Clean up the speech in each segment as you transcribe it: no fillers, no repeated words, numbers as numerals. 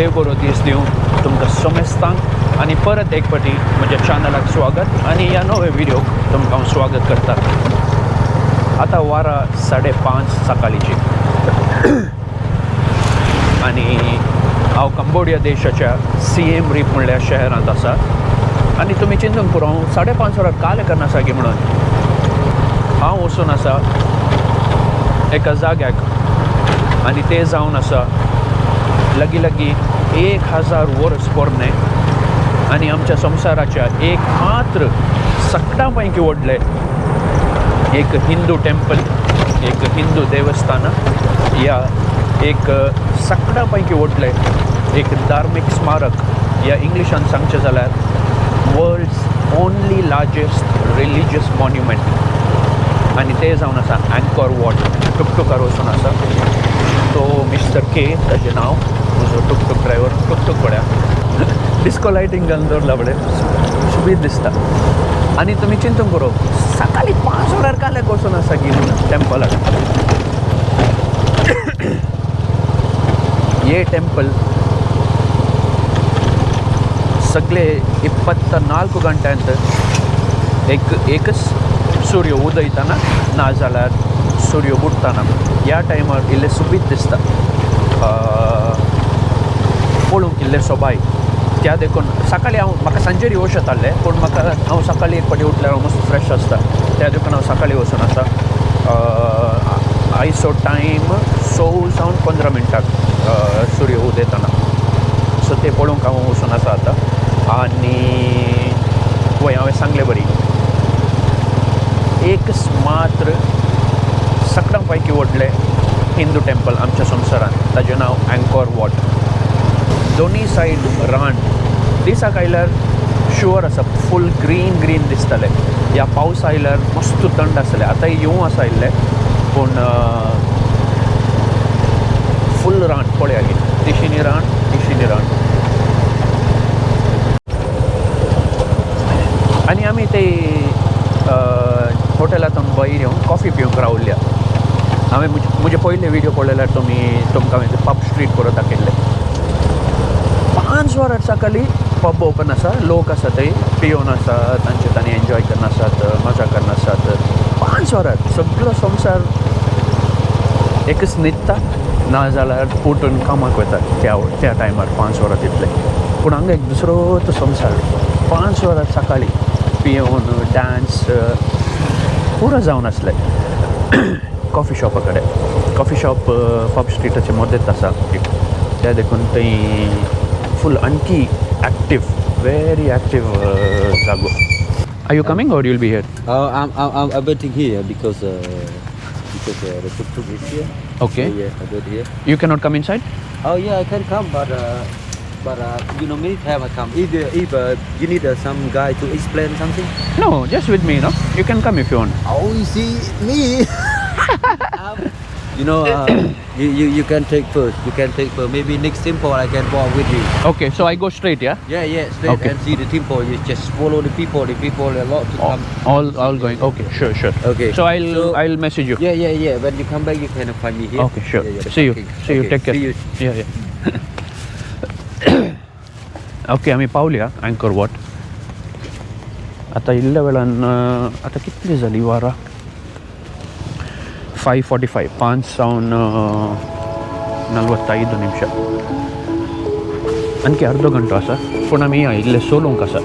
देव बरो दीस दिवं तुमकां समेस्तांक आनी परत एक फावटी म्हज्या चॅनलाक स्वागत आनी ह्या नव्या व्हिडियोक तुमकां हांव स्वागत करता. आतां वारा 5:30 सकाळीची आनी हांव कंबोडिया देशाच्या सिएम रीप म्हणल्या शहरांत आसा. आनी तुमी चिंतूंक पुरो हांव 5:30 वरां काल करना सागी म्हणून हांव वचून आसा एका जाग्याक आनी ते जावन आसा लागीं लागीं 1000 वर्स पोरणे आनी आमच्या संवसाराच्या एक मात्र सगळ्यां पैकी व्हडलें एक हिंदू टेम्पल, एक हिंदू देवस्थान या एक सगळ्यां पैकी व्हडलें एक धार्मीक स्मारक या इंग्लिशान सांगचें जाल्यार world's only largest religious monument आनी तें जावन आसा अँकॉर what. टुकटुकार वचून आसा तो मिस्टर के ताजें नांव, म्हजो टुकटूक ड्रायवर. टुकटूक पळया डिस्को लायटींग घालून दवरला पळय, सोबीत दिसता. आनी तुमी चिंतूंक करो सकाळीं 5 वरार काल्याक वचून आसा की टेम्पलाक. हे टेम्पल सगळे 24 गंट्यांत एकच सूर्य उदयतना ना जाल्यार सूर्य बुडटना ह्या टायमार इल्लें सोबीत दिसता, पळोवंक इल्लें सोबाय. त्या देखून सकाळीं हांव म्हाका सांजेर येवं येतालें पूण म्हाका हांव सकाळीं एक फावटी उठल्यार हांव मस्त फ्रेश आसता, त्या देखून हांव सकाळीं वचून आसा. आयचो टायम 6 जावन 15 मिनटां सूर्य उदयतना, सो ते पळोवंक हांव वचून आसा आतां. आनी वय हांवें सांगलें बरी एकच मात्र सगळ्यां पैकी व्हडलें हिंदू टेम्पल आमच्या संवसारांत, ताजें नांव अँकॉर what. दोनी सायड रान, दिसाक आयल्यार शुअर आसा फूल ग्रीन ग्रीन दिसतलें, ह्या पावस आयल्यार मस्त थंड आसलें. आतां येवं आसा इल्लें पूण फूल रान पळया दिशींनी रान दिशींनी रान. आनी आमी ते हॉटेलांतून भायर येवन कॉफी पिवंक रावल्या. हांवें म्हजे पयले व्हिडियो पळयल्यार तुमी तुमकां हांवें पब स्ट्रीट परत दाखयल्लें. 5 वरां सकाळीं पब ओपन आसा, लोक आसा थंय पिवन आसा, तांचे तांणी एन्जॉय करना आसात, मजा करना आसात. 5 वरां सगळो संवसार एकच न्हिदता ना जाल्यार उठून कामाक वता त्या त्या टायमार 5 वरां तितले. पूण हांगा एक दुसरोच संवसार, 5 वरां सकाळीं पिवन डांस पुरो जावन आसलें. कॉफी शॉपा कडेन, कॉफी शॉप पब स्ट्रिटाचे मदेंत आसा, त्या देखून थंय फूल आणखी ॲक्टीव, वेरी ॲक्टीव जागो. Are you coming or you'll be here? I'm waiting here because the tuk-tuk is here. Okay. Yeah, yeah, I wait here. You cannot come inside? Oh yeah, I can come, but you know, many times I come. If you need some guy to explain something. No, just with me, no? You can come if you want. Oh, you see me. You know, you can take first. You can take first. Maybe next temple I can walk with you. Okay, so I go straight, yeah? Yeah, yeah, straight. Okay. And see the temple. You just follow the people. The people a lot to come. All going. Okay, sure, sure. Okay. So I'll message you. Yeah, yeah, yeah. When you come back, you can find me here. Okay, sure. Yeah, yeah, See you. Okay. See you. Okay. Take care. See you. Yeah, yeah. Okay, आमी पावल्या अँकर what. आतां इल्ल्या वेळान आतां कितली जाली वारां? 5:45, 5 जावन 45 निमिष. आणखी अर्दो घंटो आसा पूण आमी या इल्ले सोलूंक आसा.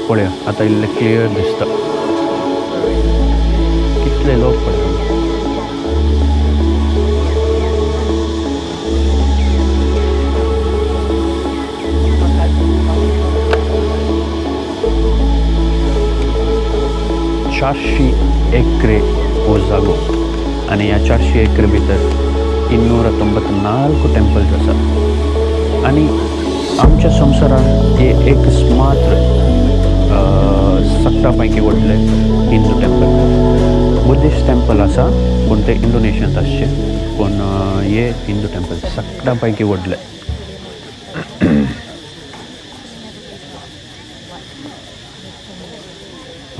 पळया आतां इल्लें क्लियर दिसता, कितले लोक पळया. 400 एकरे हो जागो आनी ह्या 400 एकरे भितर 294 टेम्पल्स आसा. आनी आमच्या संवसारांत हे एक मात्र सगळ्या पैकी व्हडलें हिंदू टेम्पल. बुद्धिस्ट टेम्पल आसा पूण ते इंडोनेशियांत आसचें, पूण हे हिंदू टेम्पल सगळ्या पैकी व्हडलें.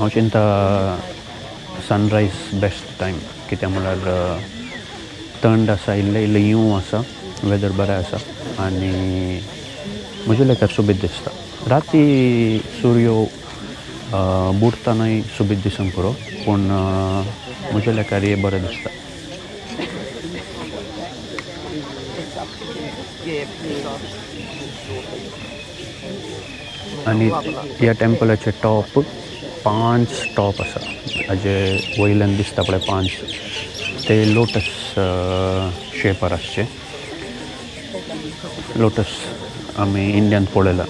हांव चिंता सनरायज बेस्ट टायम, कित्याक म्हणल्यार थंड आसा, इल्लें इल्लें यूं आसा, वेदर बरें आसा आनी म्हज्या लेखार सोबीत दिसता. राती सूर्य बुडटनाय सोबीत दिसूंक पुरो, पूण म्हज्या लेखार हें बरें दिसता. आनी ह्या टेम्पलाचे टॉप 5 टॉप आसा, हाजे वयल्यान दिसता पळय 5, ते लोटस शेपार आसचे. लोटस आमी इंडियांत पळयला,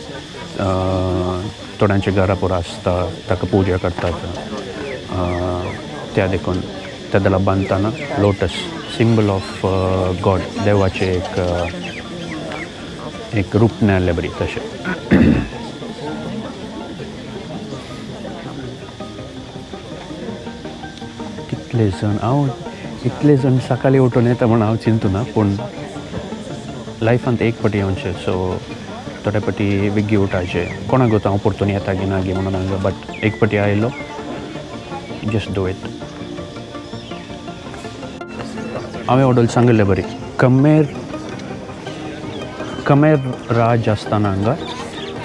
थोड्यांच्या घरा पुरो आसता, ताका पुजा करतात, त्या देखून त्या दला बांदतना लोटस सिंबल ऑफ गॉड, देवाचें एक एक रूप मेळ्ळें बरी तशें. कितले जण हांव इतले जण सकाळीं उठून येता म्हूण हांव चिंतूना, पूण लायफांत एक फावटी येवचें, सो थोडे फावटी बेगी उठायचें, कोणाक गोत हांव परतून येता की ना गी म्हणून हांगा, बट एक फावटी आयलो जस्ट do it. हांवें ऑडल सांगिल्लें बरी कमेर कमेर राज आसतना हांगा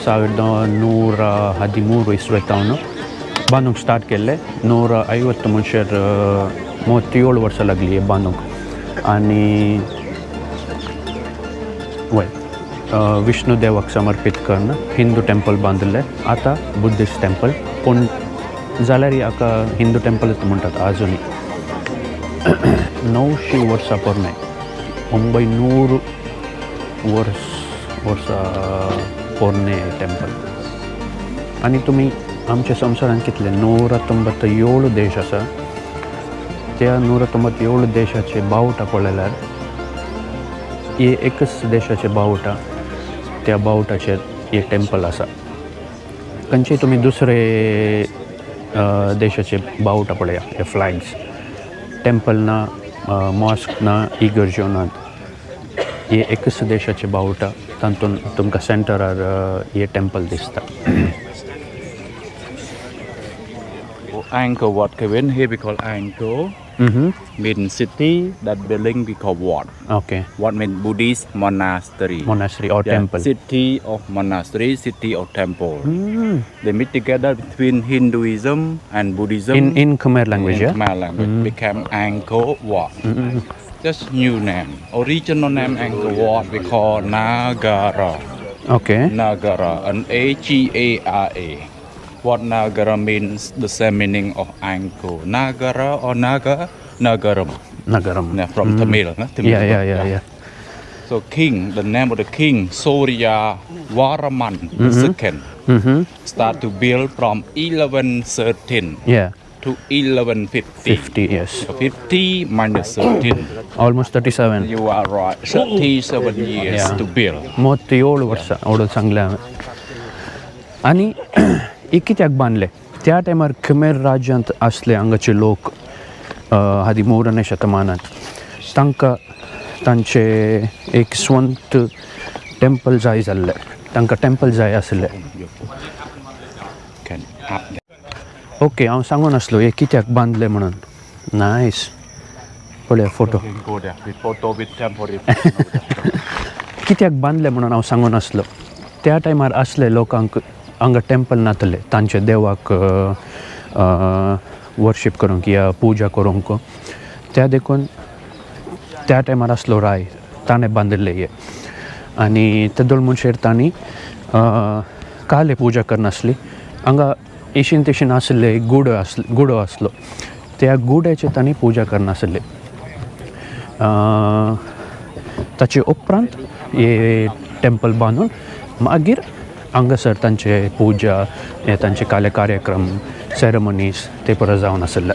1113 ಇಸ್ವೆತಾವನು ಬಾಂದೂಂಕ್ ಸ್ಟಾರ್ಟ್ केल्लें. 150 मनशेर 37 वर्सां लागली हे बांदूंक. आनी वय विष्णू देवाक समर्पीत करून हिंदू टेम्पल बांदिल्लें, आतां बुद्धिस्ट टेम्पल, पूण जाल्यार हाका हिंदू टेम्पलच म्हणटात आजुनूय. 900 वर्सां पोरणें, 900 वर्सां पोरणें टेम्पल. आनी तुमी आमच्या संवसारांत कितले 197 देश आसा, त्या 197 देशाचे बावटा पळयल्यार हे एकच देशाचे बावटा, त्या बावटाचेर हे टेम्पल आसा. खंयचे तुमी दुसरे देशाचे बावटा पळया, हे फ्लॅग्स, टेम्पल ना, मॉस्क ना, इगर्ज्यो नात, हे एकच देशाचे बावटा, तातूंत तुमकां सेंटरार हे टेम्पल दिसता. Angkor Wat, Kevin. Here we call Angkor. Mean city. That building we call Wat. Okay. Wat mean Buddhist monastery. Monastery or Yeah, temple. City of monastery, city of temple. They meet together between Hinduism and Buddhism. In Khmer language, In yeah? Khmer language. Became Angkor Wat. Just new name. Original name Angkor Wat we call Nagara. Okay. Nagara, N A G A R A. What Nagara means the same meaning of Angkor. Nagara or Naga, Nagaram. Nagaram. Yeah, from Tamil. No? Tamil. Yeah, yeah, yeah, yeah. So king, the name of the king, Surya Varman the second, start to build from 1113 to 1150. 50, yes. So 50 minus 13. Almost 37. You are right. 37 years to build. 37 वर्सां ओडून सांगलें हांवें. आनी एक कित्याक बांदलें त्या टायमार खमेर राज्यांत आसले हांगाचे लोक हदिमूरने शतमानांत, तांकां तांचे एक स्वंत टेम्पल जाय जाल्लें, तांकां टेम्पल जाय आसलें. Can up okay, हांव सांगून आसलो हे कित्याक बांदलें म्हणून. नायस, पळया photo. Can go there with photo with temporary. कित्याक बांदलें म्हणून हांव सांगून आसलो. त्या टायमार आसले लोकांक हांगा टेम्पल नातले तांचे देवाक वर्शीप करूंक या पुजा करूंक, त्या देखून त्या टायमार आसलो राय, ताणें बांदिल्लें हें. आनी तेदोळ मनशेर तांणी काले पुजा करनासली. हांगा एशीन तेशीन आसले एक गुडो आसलो, गुडो आसलो, त्या गुड्याचे तांणी पुजा करनासले. ताचे उपरांत हे टेम्पल बांदून मागीर हांगासर तांचे पुजा हे तांचे काले कार्यक्रम सेरेमनीज ते परत जावन आसले.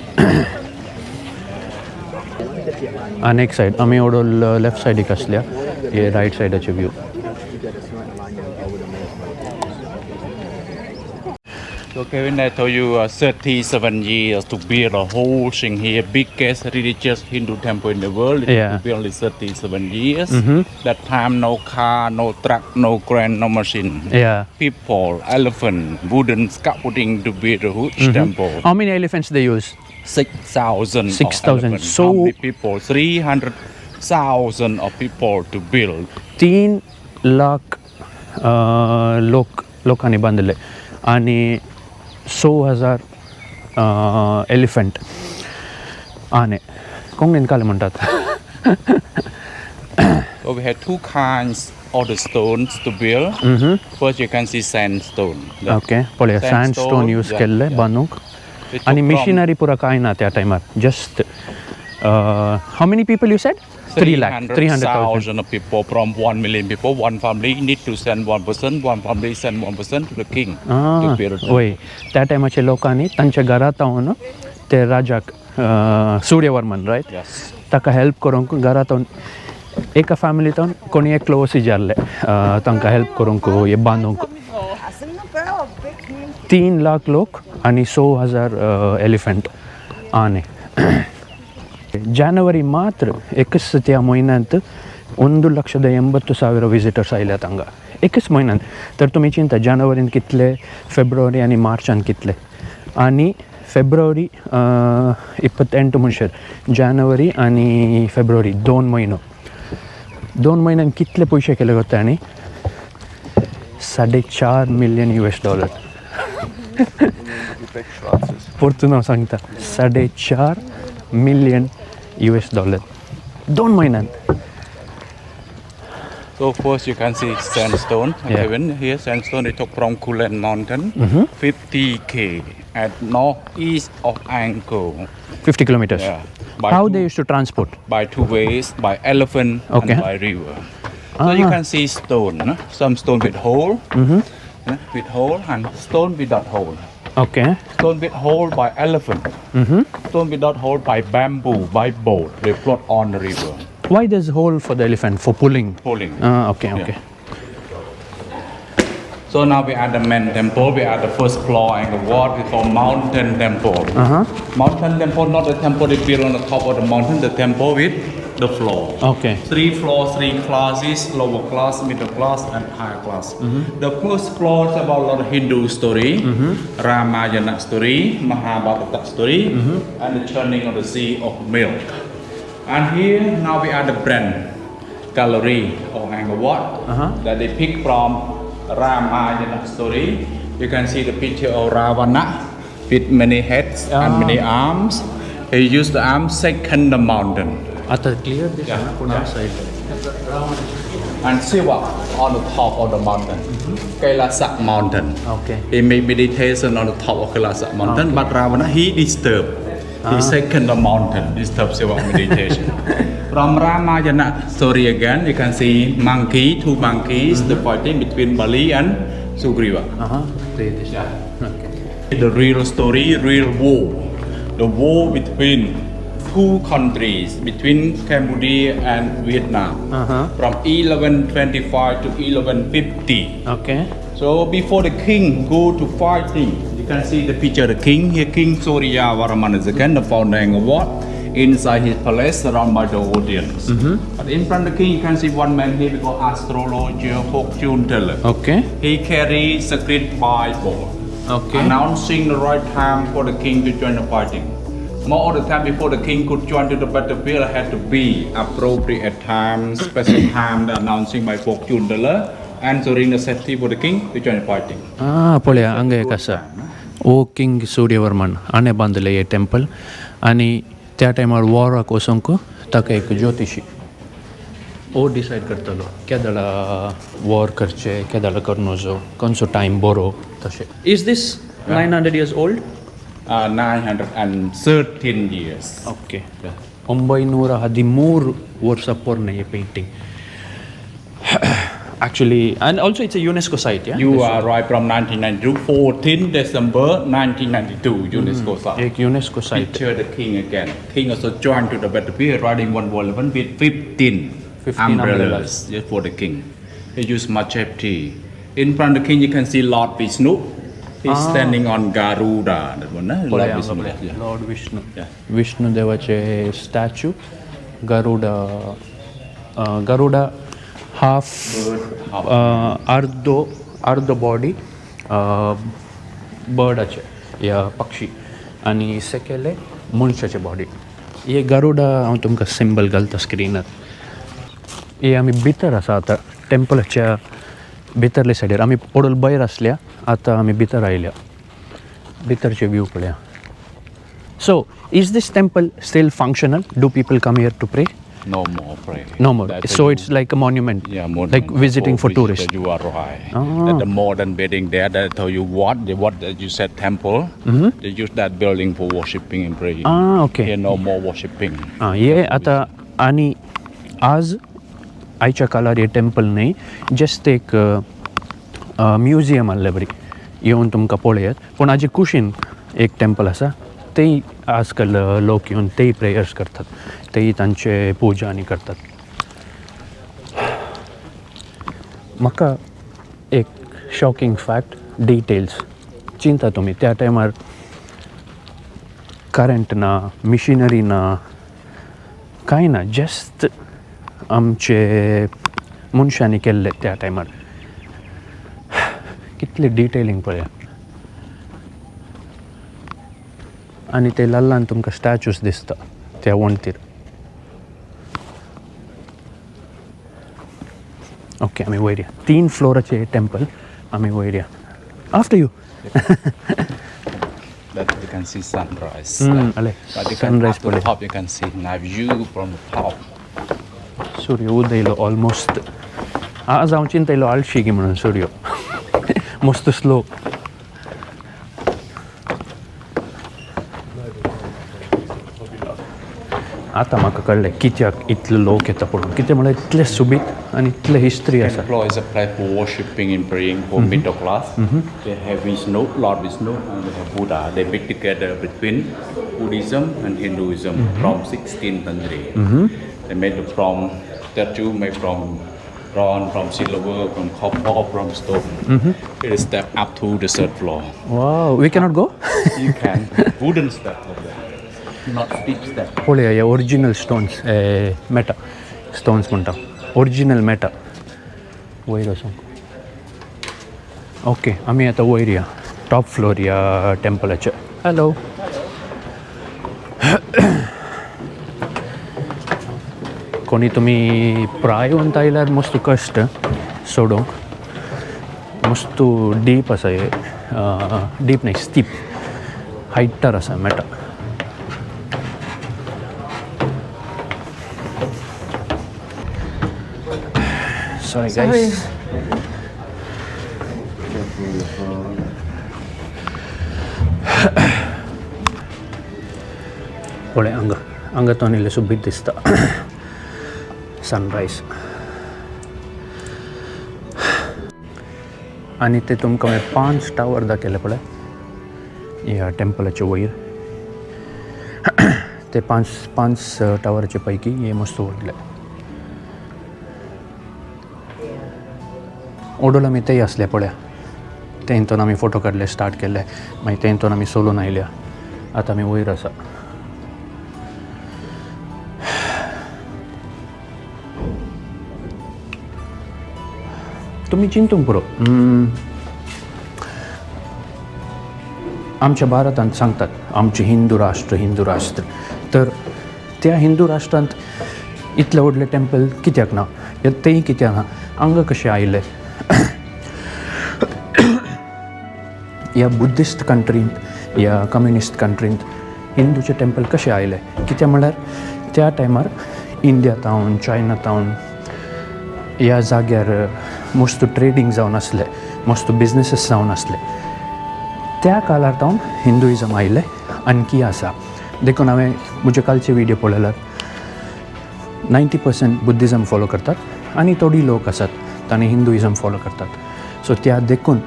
आनी एक सायड आमी ओडोल लेफ्ट सायडीक आसल्या, हे रायट सायडाचे view. So Kevin, I told you 37 years to build a whole thing here, biggest religious Hindu temple in the world. It took only 37 years. That time, no car, no truck, no crane, no machine. People, elephant, wooden scaffolding to build a huge temple. How many elephants they use? 6,000. 6,000. So how many people? 300,000 of people to build. 3 lakh लोक लोकांनी बांधले आणि 6 हजार elephant आने कोंकणीन काले म्हणटात. So we had two kinds of the stones to build. First, you can see sandstone. Okay, पळया send stone use केल्ले बांदूंक. They took आनी from machinery पुरा कांय ना त्या टायमार. Just how many people you said? 3 lakh, 300,000. 300,000 of people from 1 million people. One family need to send one person, one family send one person to the king to build a temple. वय, त्या टायमाच्या लोकांनी तांच्या घरांत रावन ते राजाक Suryavarman, right? Yes. ताका help करूंक घरांत एका फॅमिलींत कोणी एकलो वसी जाल्ले तांकां हेल्प करूंक हे बांदूंक. 3 लाख लोक आनी 6 हजार एलिफंट आने. जानेवारी मात्र एकच त्या म्हयन्यांत 1,80,000 विजिटर्स आयल्यात हांगा एकच म्हयन्यांत. तर तुमी चिंता जानेवारीन कितले, फेब्रुवारी आनी मार्चान कितले. आनी फेब्रुवारी 28 म्हणसर, जानेवारी आनी फेब्रुवारी 2 म्हयनो, 2 म्हयन्यान कितले पयशे केले गो तांणी? 4.5 मिलियन US dollar. परतून हांव सांगता, 4.5 मिलियन US dollar 2 म्हयन्यांत. So first you can see sandstone. Kevin, here sandstone they took from Kulen Mountain, 50 k at northeast of Angkor. 50 kilometers. Yeah. By How two, they use to transport? By two ways, by elephant and by river. So you can see stone, no? Some stone with hole, with hole, and stone without hole. Okay. Stone with hole by elephant. Stone without hole by bamboo, by boat. They float on the river. Why there's hole for the elephant? For pulling? Pulling. Okay. So now we are the main temple. We are the first floor and the what we call mountain temple. Mountain temple, not the temple they built on the top of the mountain. The temple with the floor. Three floors, three classes: lower class, middle class, and higher class. The first floor is about a lot of Hindu story, Ramayana story, Mahabharata story, and the churning of the sea of milk. And here now we are the brand gallery of Angkor Wat that they pick from Ramayana story. You can see the picture of Ravana with many heads and many arms. He used the arm second the mountain. आतां clear दिसना पूण side. And Shiva on the top of the mountain, Kailasa mountain. He made meditation on the top of Kailasa mountain, but Ravana, he disturbed. He second the mountain, disturbed Shiva meditation. From Ramayana story again, you can see monkey, two monkeys, the fighting between Bali and Sugriva. आहा, clear दिसता. Okay. The real story, real war. The war between two countries, between Cambodia and Vietnam, from 1125 to 1150. Okay. So before the king go to fighting, you can see the picture of the king here, King Surya Varman is again the founder of what? Inside his palace, surrounded by the audience. But in front of the king, you can see one man here, we call astrologer, fortune teller. Okay. He carries sacred Bible, announcing the right time for the king to join the fighting. More of the time before the king could join to the battlefield had to be appropriate time, special time, the announcing by fortune teller, answering the safety for the king to join the fighting. आ पळया हांगा एक आसा, O king Suryavarman हाणें बांदलें हें temple आनी त्या टायमार वॉराक वचोंक ताका एक ज्योतिशी ओ डिसायड करतालो केदळा वॉर करचें, केदळा कर नजो, खंयचो टायम बरो तशें. Is this 900 years old? 913 years. Okay, 913 ವರ್ಷ पोरणे हे painting actually, and also it's a UNESCO site. Yeah. You are right, from 1992, 14 December 1992, UNESCO site. एक UNESCO site. Picture the king again. King also joined to the battlefield riding one elephant with 15, 15 umbrellas, yes, for the king. He used machete. In front of the king, you can see Lord Vishnu. He's standing on Garuda. That one, eh? Lord Vishnu. Yeah. Lord Vishnu. Yeah. Vishnu देवाचे statue, Garuda, Garuda half, अर्दो अर्दो body बर्डाचे या पक्षी आनी सकयले मनशाचे body. हे गरुडा हांव तुमकां सिंबल घालता स्क्रिनार. हे आमी भितर आसा आतां टेम्पलाच्या भितरले सायडीर. आमी पडोल भायर आसल्या, आतां आमी भितर आयल्या. भितरचे व्यू पळया. So is this temple still functional? Do people come here to pray? No more pray. No more. That's So a it's like a monument. Yeah, modern like visiting for visitor, tourists. You are right. That the modern building there that tell you what the what that you said temple. They use that building for worshipping and praying. Ah, okay. Here no more worshipping. आं, हे आतां आनी आज आयच्या काळार हे temple न्हय, just एक म्युजियम आहले बरी, येवन तुमकां पळयात. पूण हाजे कुशीन एक टेम्पल आसा, तेय आजकाल लोक येवन तेय प्रेयर्स करतात, तेय तांचे पुजा आनी करतात. म्हाका एक शॉकिंग फॅक्ट डिटेल्स चिंता तुमी, त्या टायमार करंट ना, मिशिनरी ना, कांय ना, जस्ट आमचे मनशांनी केल्ले त्या टायमार. कितले डिटेलिंग पळया. आनी ते ल्हान तुमकां स्टॅच्यूज दिसता त्या वण्टीर. ओके, आमी वयर या. 3 फ्लोराचे टेम्पल, आमी वयर या. After you. That you can see sunrise. Ale, But you can sunrise up to the पळय. top you can see nice view from the top. सूर्य उदयलो ऑलमोस्ट. आज हांव चिंतयलो आळशी म्हणून सूर्य मस्त स्लो. आतां म्हाका कळ्ळें कित्याक इतले लोक येता पळोवंक. कितें म्हळ्यार इतलें सोबीत आनी इतलें हिस्ट्री आसा. Floor is a place for worshipping and praying for middle class. They have Vishnu, Lord Vishnu, and they have Buddha. They mix together between Buddhism and Hinduism from 16th century. They made it from statue made from bronze, from silver, from copper, from stone. It is step up to the third floor. Wow, we cannot go? You can. Wooden step up there, not steep step. पळया हे original stones, मेटा stones म्हणटा, original मेटा. वयर वचूंक. Okay, आमी आतां वयर या, top floor ह्या टेम्पलाच्या. हॅलो, कोणी तुमी प्राय आयल्यार मस्त कश्ट सोडूंक. मस्त डीप आसा हे, डीप न्हय, स्टीप हायटार आसा मेटा. Sorry guys. पळय हांगा, हांगा तो इल्लें सोबीत दिसता सनरायज. आनी ते तुमकां हांवें 5 टावर दाखयले पळय ह्या टेम्पलाचे वयर. ते 5 टावराचे पैकी हे मस्त व्हडले. ओडोल आमी तेय आसले पळया, तेंतून आमी फोटो काडले, स्टार्ट केले, मागीर तेंतून आमी सोलून आयल्या. आतां आमी वयर आसा. तुमी चिंतूंक पुरो, आमच्या भारतांत सांगतात आमचें हिंदू राष्ट्र, हिंदू राष्ट्र, तर त्या हिंदू राष्ट्रांत इतलें व्हडलें टेम्पल कित्याक ना, तेंय कित्याक ना, हांगा कशें आयलें? ह्या बुद्धिस्ट कंट्रींत, ह्या कम्युनिस्ट कंट्रींत हिंदूचें टेम्पल कशें आयलें? कित्याक म्हळ्यार त्या टायमार इंडिया तावन, चायना तावन ह्या जाग्यार मस्त ट्रेडींग जावन आसलें, मस्त बिजनसीस जावन आसले. त्या काळार तावन हिंदुइजम आयलें आणकी आसा. देखून हांवें म्हजे कालचे व्हिडियो पळयल्यार 90% बुद्धिजम फॉलो करतात आनी थोडी लोक आसात तांणी हिंदुइजम फॉलो करतात. सो त्या देखून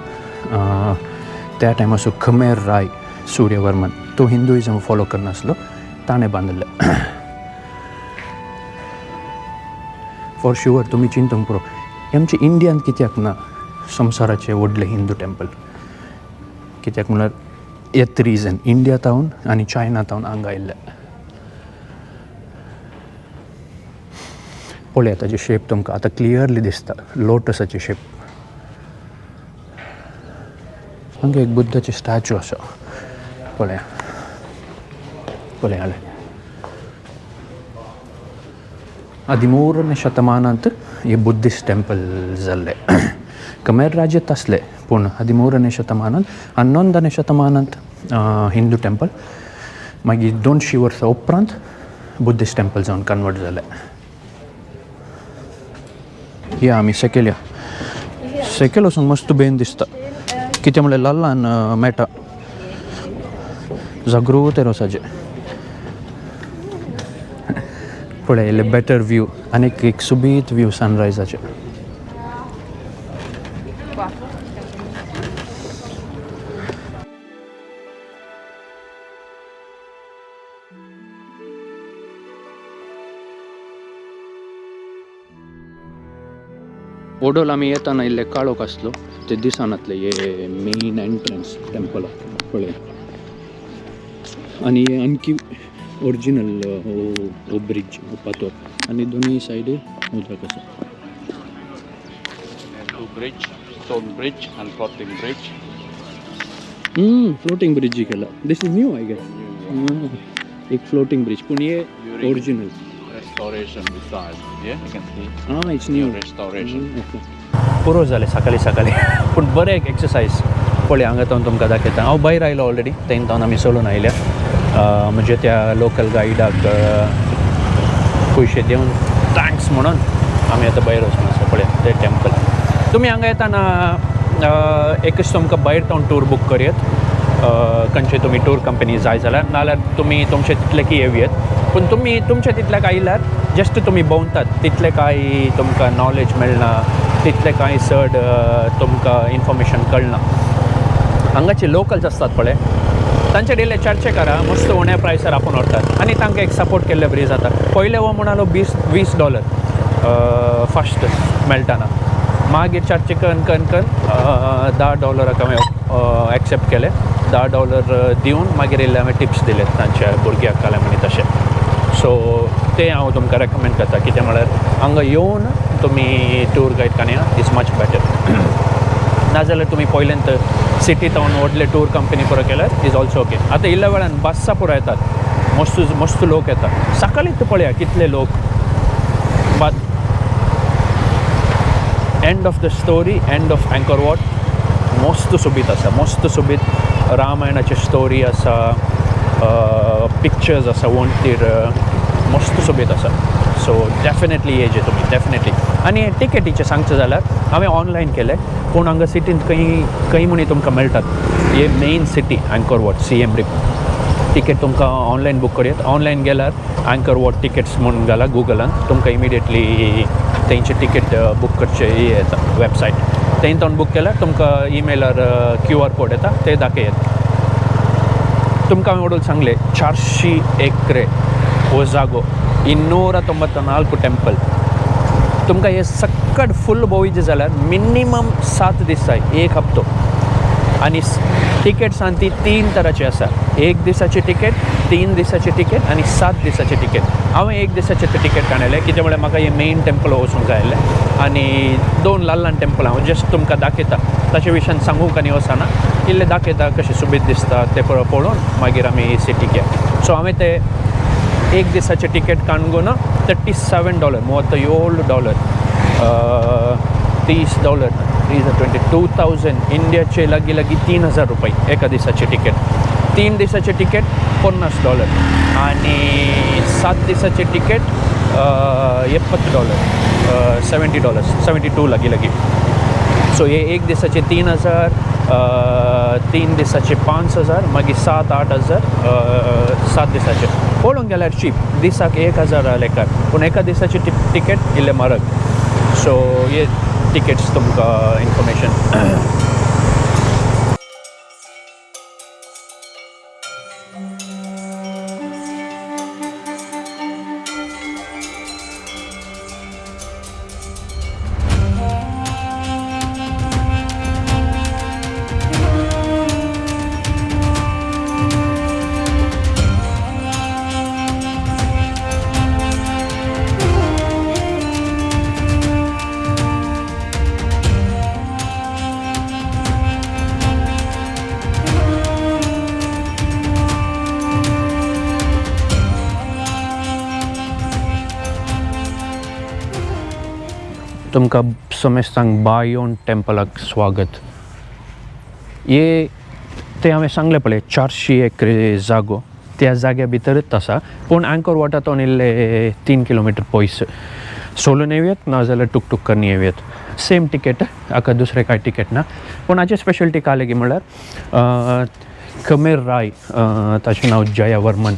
त्या टायमाचो खमेर राय सूर्यवर्मन तो हिंदुइजम फॉलो करनासलो, ताणें बांदिल्लें. फॉर शुअर तुमी चिंतूंक पुरो, आमच्या इंडियान कित्याक ना संवसाराचें व्हडलें हिंदू टेम्पल? कित्याक म्हणल्यार येत रिजन इंडिया तावन आनी चायना तावन हांगा आयिल्ले. पळया ताची शेप तुमकां आतां क्लियरली दिसता, लोटसाची शेप. हांगा एक बुद्धाची स्टॅच्यू आसा, पळया पळया. 13ನೇ ಶತಮಾನಾಂत हे बुद्धिस्ट टेम्पल जाल्ले. खमेर राज्यांत आसले पूण 13ನೇ ಶತಮಾನಾंत 11ನೇ ಶತಮಾನಾंत हिंदू टेम्पल, मागीर 200 वर्सां उपरांत बुद्धिस्ट टेम्पल जावन कन्वर्ट जाले. या आमी सेकेल या, सेकेल वचूंक मस्त बेन दिसता, कितें म्हणल्यार ल्हान ल्हान मेळटा, जागृत रोसाचें. पळय इल्लें बेटर व्यू आनी एक सुबीत व्यू सनरायजाचें. ओडोल आमी येताना इल्ले काळोख आसलो ते दिसनातले हे मेन एंट्रन्स टेम्पलाक पळय. आनी हे आणखी ओरिजिनल हो ब्रिज, हो पातोर, आनी दोनूय सायडीर उदक आसा. Two bridge, stone bridge and floating bridge. Floating bridge केला. This is new I guess. एक फ्लोटींग ब्रिज, पूण हे original. Restoration besides, yeah, you can see. Ah, it's new. Restoration. पुरो जालें सकाळीं सकाळीं, पूण बरें एक एक्सरसायज. पळय हांगा तावन तुमकां दाखयता, हांव भायर आयलो ऑलरेडी, थंय तावन आमी चलून आयल्या. म्हणजे त्या लोकल गायडाक पयशे दिवन thanks म्हणून आमी आतां भायर वचून आसा. पळय तें टेम्पल. तुमी हांगा येताना एकच तुमकां भायर तावन टूर बूक करयत, खंयचे तुमी टूर कंपनी जाय जाल्यार, नाल्यार तुमी तुमचे तितले की येवयेत. पूण तुमी तुमच्या तितल्याक आयल्यार जस्ट तुमी भोंवतात तितलें कांय तुमकां नॉलेज मेळना, तितलें कांय चड तुमकां इन्फॉर्मेशन कळना. हांगाचे लोकल्स आसतात पळय, तांचे डेले चर्चे करा, मस्त उण्या प्रायसार आपूण व्हरतात आनी तांकां एक सपोर्ट केल्ले बरी जाता. पयले हो म्हणालो $20 फस्ट मेळटाना, मागीर चर्चे कन कन कन $10 हांवें एक्सेप्ट केले. $10 दिवन मागीर इल्ले हांवें टिप्स दिले तांच्या भुरग्याक काले म्हणी तशें. सो तें हांव तुमकां रेकमेंड करता, कितें म्हळ्यार हांगा येवन तुमी टूर गायड काडया is much better. नाजाल्यार तुमी पयल्यान सिटी तावन व्हडले टूर कंपनी पुरो केल्यार is also okay. आतां इल्ल्या वेळान बस्सां पुरो येतात, मस्त मस्त लोक येतात. सकाळीच पळया कितले लोक. But end of the story, end of Angkor Wat, मस्त सोबीत आसा, मस्त सोबीत रामायणाची स्टोरी आसा, पिक्चर्स आसा वण्टीर, मस्त सोबीत आसा. सो डेफिनेटली येजे तुमी डेफिनेटली. आनी टिकेटीचें सांगचें जाल्यार हांवें ऑनलायन केलें, पूण हांगा सिटींत खंय खंय म्हणी तुमकां मेळटात. हे main city Angkor Wat Siem Reap ticket तुमकां ऑनलायन बूक करयत. ऑनलायन गेल्यार अँकर what tickets म्हूण घाला गुगलान, तुमकां इमिडिएटली तेंचे टिकेट बूक करचे हे येता वेबसायट. थंय तावन बूक केल्यार तुमकां इमेलार क्यू आर कोड येता, ते दाखयत. तुमकां हांवें वडूल सांगलें 400 एक्रे हो जागो, 294 टेम्पल. तुमकां हे सक्कट फूल भोंवयचें जाल्यार मिनिमम 7 दीस जाय, एक हप्तो. आनी टिकेट्सान ती 3 तरांची आसा, एक दिसाची टिकेट, 3 दिसाची टिकेट आनी 7 दिसाची टिकेट. हांवें एक दिसाचें तें टिकेट काडलें, कितें म्हळ्यार म्हाका हें मेन टेम्पल वचूंक जाय आसलें आनी 2 ल्हान ल्हान टेम्पल हांव जस्ट तुमकां दाखयता, ताचे विशयान सांगूंक आनी वचना, इल्लें दाखयता कशें सोबीत दिसता तें पळोवन मागीर आमी सिटीक या. सो हांवें तें एक दिसाचें टिकेट काडून $37, $37, $30, 22,000 इंडियाचे लागीं लागीं 3,000 रुपये एका दिसाचें टिकेट. 3 दिसाचें टिकेट $50 आनी 7 दिसाचें टिकेट $70, $70, 72 लागीं लागीं. सो हे एक दिसाचे 3,000, 3 दिसाचे 5,000, मागीर 7-8 हजार 7 दिसाचे. पळोवंक गेल्यार चीप, दिसाक 1,000 लेखार, पूण एका दिसाची टिकेट इल्लें म्हारग. सो हे टिकेट्स तुमकां इन्फॉर्मेशन. तुमकां समेस्तांक बायोन टेम्पलाक स्वागत. हे ते हांवें सांगलें पळय 400 एकरे जागो, त्या जाग्या भितरच आसा. पूण अँकोर वॉटातोन इल्ले 3 किलोमिटर पयस सोलून येवयात, ना जाल्यार टुकटूक करून येवयात. सेम टिकेट, हाका दुसरें कांय टिकेट ना. पूण हाची स्पेशलिटी कालेगी म्हणल्यार खमेर राय, ताचें नांव जयावर्मन.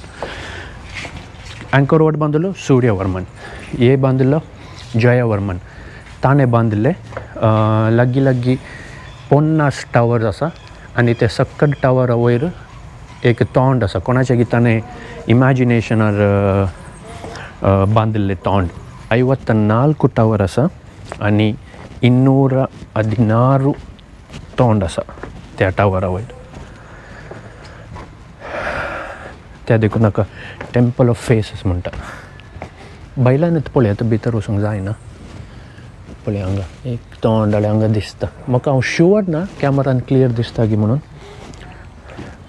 अँकोर what बांदिल्लो सूर्यवर्मन, हे बांदिल्लो जयावर्मन, ताणें बांदिल्ले. लागीं लागीं 50 टावर्स आसा आनी ते सक्कड टावरा वयर एक तोंड आसा, कोणाच्या की ताणें इमॅजिनेशनार बांदिल्लें तोंड. 54 टावर आसा आनी 216 तोंड आसा त्या टावरा वयर. त्या देखून हाका टेम्पल ऑफ फेसीस म्हणटा. भायल्यानूच पळयात, भितर वचूंक जायना. पळय हांगा एक तोंड जाल्यार हांगा दिसता म्हाका. हांव शुवर ना कॅमरान क्लियर दिसता की म्हणून,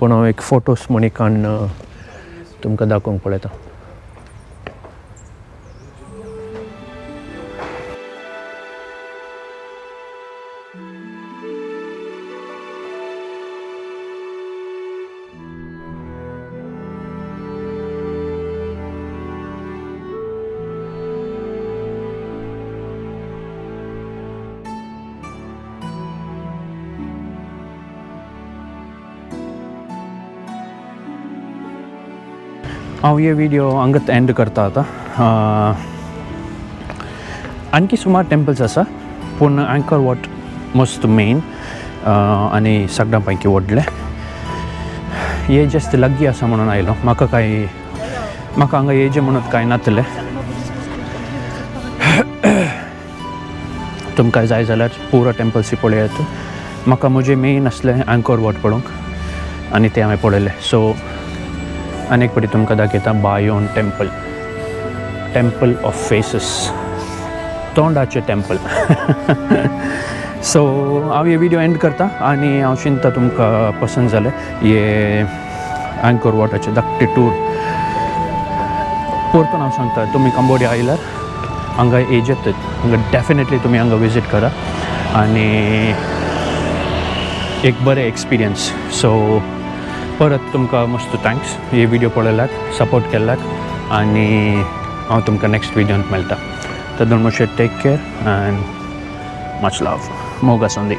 पूण हांव एक फोटोस म्हणी काडून तुमकां दाखोवंक पळयता. हांव हे व्हिडिओ हांगाच एंड करता आतां. आणखी सुमार टेम्पल्स आसा, पूण अँकर what मस्त मेन आनी सगळ्यां पैकी व्हडलें. हे जस्ट लागीं आसा म्हणून आयलो. म्हाका कांय म्हाका हांगा येयचें म्हणून कांय नातलें. तुमकां जाय जाल्यार पुरो टेम्पल्स पळयात. म्हाका म्हजें मेन आसलें अँकर what पळोवंक आनी तें हांवें पळयलें. सो आनी एक फावटी तुमकां दाखयता Bayon temple, temple of faces, तोंडाचें temple. So हांव हे व्हिडिओ एंड करता आनी हांव चिंता तुमकां पसंद जालें हे अँकर वॉटाचें धाकटें टूर. परतून हांव सांगता, तुमी कंबोडिया आयल्यार हांगा येजेत, हांगा डेफिनेटली तुमी हांगा विजीट करा आनी एक बरें एक्सपिरियन्स. सो परत तुमकां मस्त thanks हे व्हिडिओ पळयल्याक, सपोर्ट केल्ल्याक आनी हांव तुमकां नेक्स्ट व्हिडियोंत मेळटा. तर दोन मातशें take care and much love. मोग आसूं दी.